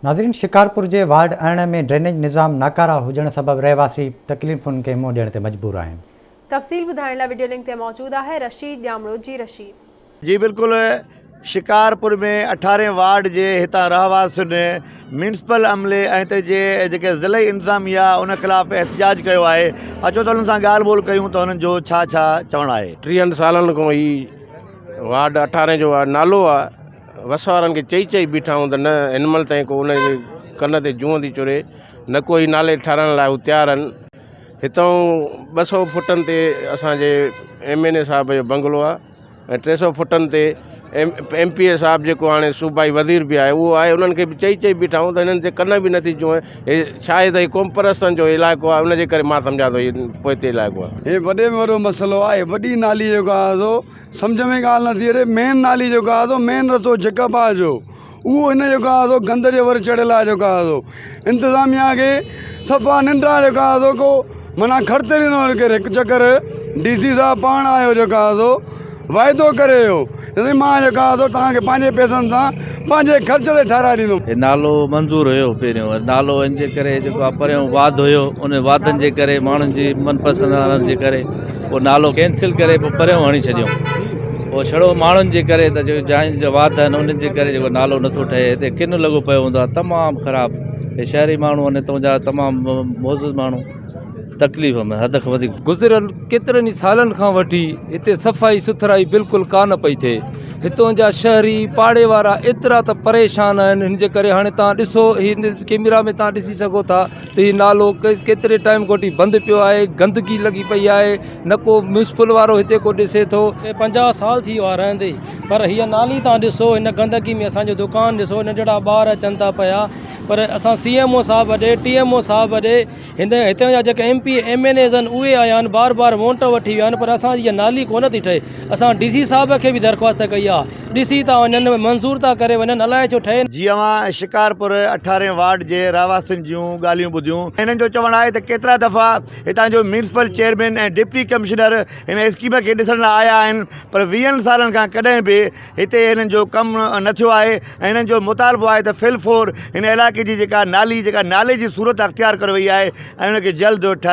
ناظرين شڪارپور جي ward 18 ۾ drainage نظام ناڪاره هجڻ سبب رهواسي تڪليفن کي منهن ڏيڻ تي مجبور آهن. تفصيل ٻڌائڻ لاء وڊيو لنڪ تي موجود آهي رشيد ڄامڙو جي رشيد. جي بلڪل شڪارپور ۾ اٺارهين وارڊ جي هتان رهواسين ميونسپل عملي ۽ هتي جي جيڪي ضلعي انتظاميا ان خلاف احتجاج ڪيو آهي اچو ته انهن سان ڳالهه ٻولهه ڪيون ته انهن جو ڇا ڇا چوڻ آهي. ٽيهن سالن کان هي وارڊ اٺارهين جو نالو آ وس وارن کي چئي چئي بيٺا آهيون ته نه هن مهل تائين ڪو ان جي ڪن تي جونء ٿي چري نه ڪو هي نالي ٺهرائڻ لاء هو تيار آهن هتان 200 فوٽن تي اسانجي ايم اين اي صاحب جو بنگلو آهي ۽ 300 فوٽن تي ايم پي اي صاحب جيڪو هاڻي صوبائي وزير به آهي اهو آهي انهن کي به چئي چئي بيٺا آهيون ته هنن جي ڪن به نٿي جونء هي شايد هي قومپرستن جو علائقو آهي ان جي ڪري مان سمجهان ٿو هي پوئتي علائقو آهي. هي وڏي ۾ وڏو مسئلو آهي وڏي نالي جيڪو آهي سو سمجهه ۾ ڳالهه نٿي اچي مين نالي جيڪو آهي سو مين رستو جيڪب آهي جو اهو هن جيڪو آهي سو گند جي ور چڙهيل آهي جيڪو آهي سو انتظاميا کي صفا ننڊ آهي جيڪو آهي سو ڪو معنيٰ کڙتي ڏنو ڪير هڪ چڪر ڊي سي صاحب پاڻ آيو جيڪو آهي سو واعدو ڪري ويو سائين مان جيڪو آهي سو توهان کي پنهنجي پئسن سان پنهنجي خرچ تي ٺهرائي ڏيندم. هي نالو منظور هيو پهريون نالو ان جي ڪري جيڪو آ پريون واڌ هيو ان واڌن جي ڪري ماڻهن جي من پسند وارن جي ڪري پوء نالو ڪينسل ڪري پوء پريون هڻي ڇڏيون پوء ڇڙو ماڻهن جي ڪري ته جيڪو جاين جا واڌ آهن انهن جي ڪري جيڪو نالو نٿو ٺهي هتي ڪن لڳو پيو هوندو آهي تمام خراب هي شهري ماڻهو آهن هتان جا تمام معزز ماڻهو تڪليف ۾ حد کان وڌيڪ. گذريل ڪيترن ئي سالن کان وٺي هتي صفائي سٿرائي بلڪل ڪانه پئي ٿئي. هتون جا شهري پاڙي وارا ايترا ته پريشان آهن هن جي ڪري هاڻي توهان ڏسو هي ڪيميرا ۾ توهان ڏسي سگهو ٿا ته هي نالو ڪيتري ٽائيم کان وٺي بند پيو آهي گندگي لڳي پئي آهي نه ڪو ميونسپل وارو هتي ڪو ڏسي ٿو. 50 سال ٿي ويو آهي رهندي پر هيء نالي توهان ڏسو هن گندگي ۾ اسان جو دڪان ڏسو ننڍڙا ٻار اچن ٿا پيا پر اسان سي ايم او صاحب ڏي ٽي ايم او صاحب ڏي هن هتي جا جيڪي M P M N As آهن اهي آيا آهن بار بار وونٽ وٺي ويا آهن پر اسان جي اها نالي ڪونه ٿي ٺهي اسان ڊي سي صاحب کي به درخواست ڪئي آهي ڏسي ٿا وڃن منظور ٿا ڪري وڃن الائي ڇو ٺهي جي اوهان شڪارپور اٺارهين وارڊ جي رهواسين جون ڳالهيون ٻڌيون. هنن جو چوڻ آهي ته ڪيترا دفعا هتان جو ميونسپل چيئرمين ۽ ڊپٽي ڪمشنر هن اسڪيم کي ڏسڻ لاء آيا آهن پر ويهن سالن کان ڪڏهن به هتي هنن جو ڪم نه ٿيو آهي ۽ هنن جو مطالبو آهي ته في الفور هن علائقي جي جيڪا نالي جيڪا نالي جي صورت اختيار ڪري وئي آهي ۽ ان کي جلد ٺهرائي.